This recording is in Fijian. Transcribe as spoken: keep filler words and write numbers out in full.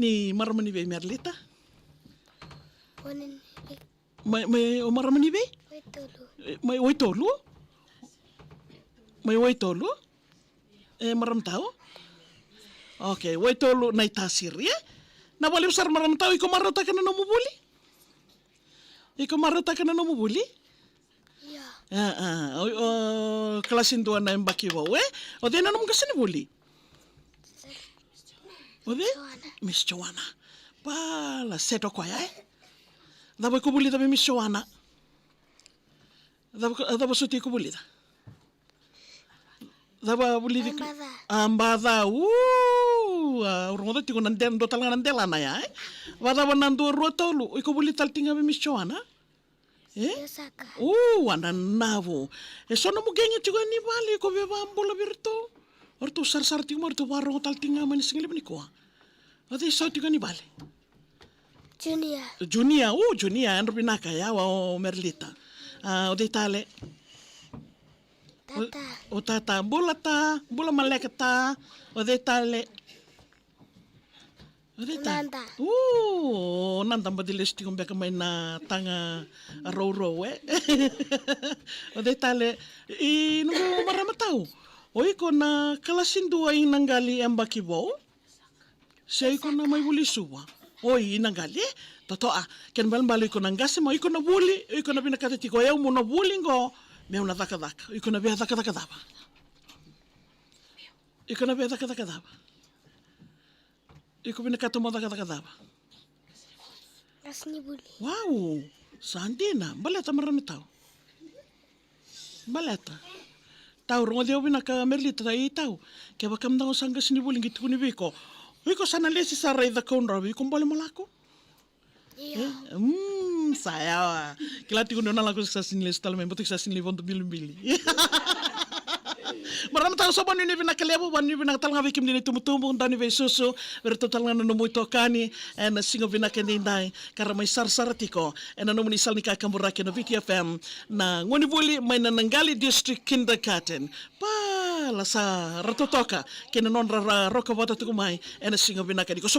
Ni marama ni vei, Merlita? One ni vei. Mai, mai, o marama ni vei? Waitolu. E, mai Waitolu? Mai Waitolu? E, marama tau? Okay, Waitolu Naitasiri, e? Na vale sara marama tau, iko marautaka na nomu vuli? Iko marautaka na nomu vuli? Ia. A, a, o, o, kalasi dua na yabaki vou, e? O cei na nomu qasenivuli? O cei? Joana. Miss Joana. Bala, set o koya, e? Cava iko vulica vei Miss Joana? Cava, cava soti iko vulica? Cava vulici? A baca. A baca, u, a, au rogoca tiko na de-, dua tale ga na delana ya, e? Vacava na dua, rua, tolu, iko vuli tale tiko ga vei Miss Joana? E? Io saka. U, a na navo. E so nomu qeqe tiko ni vale, iko via vakabula vei iratou. O ratou sarasara tiko mai, o ratou vakarogo tale tiko ga mai na siga levu nikua. O cei so tiko ni vale? Junior. Junior, u, Junior, yadra vinaka, ya, o Merlita. A, o cei tale? Tata. O, o tata, bula ta, bula maleka ta, o cei tale? O cei tale? Nada. U, o Nada baci lesu tiko beka mai na taga rourou, e? O cei tale? I noqu marama tau. O iko na kalasi dua i na qali yabaki vou? Se iko na mai vuli Suva. Oi, i na qali, e? Totoa, kena balebale iko na qase mai, iko na vuli, iko na vinakata tiko o yau meu na vuli qo, meu na cakacaka. Iko na via cakacaka cava? Iko na via cakacaka cava? Iko vinakata mo cakacaka cava? Qasenivuli. Wau, sa dina, baleta marama tau. Baleta. Tau, rogoci au vinaka Merlita, i tau. Kevaka mada ga o sa qasenivuli, qai tukuni vei iko. O iko sa na lesi sara i Cakaudrove, iko bole mo lako? Io. E? Mm, sa yawa. Kila tiko ni o na lako, sa sega ni lesu tale mai, baleta sa sega ni vodo bilibili. Marama tau, sa vakanuinui vinaka levu, vakanuinui vinaka tale ga vei kemuni na itubutubu, dau ni veisusu, vei iratou tale ga na nomu itokani, ena siga vinaka edaidai, ka ra mai sarasara tiko ena nomuni sala ni kakaburaki na Viti F M, na gonevuli mai na Naqali District Kindergarten. Bala, sa ra totoka kei na nodra ra roka vata tiko mai ena siga vinaka nikua.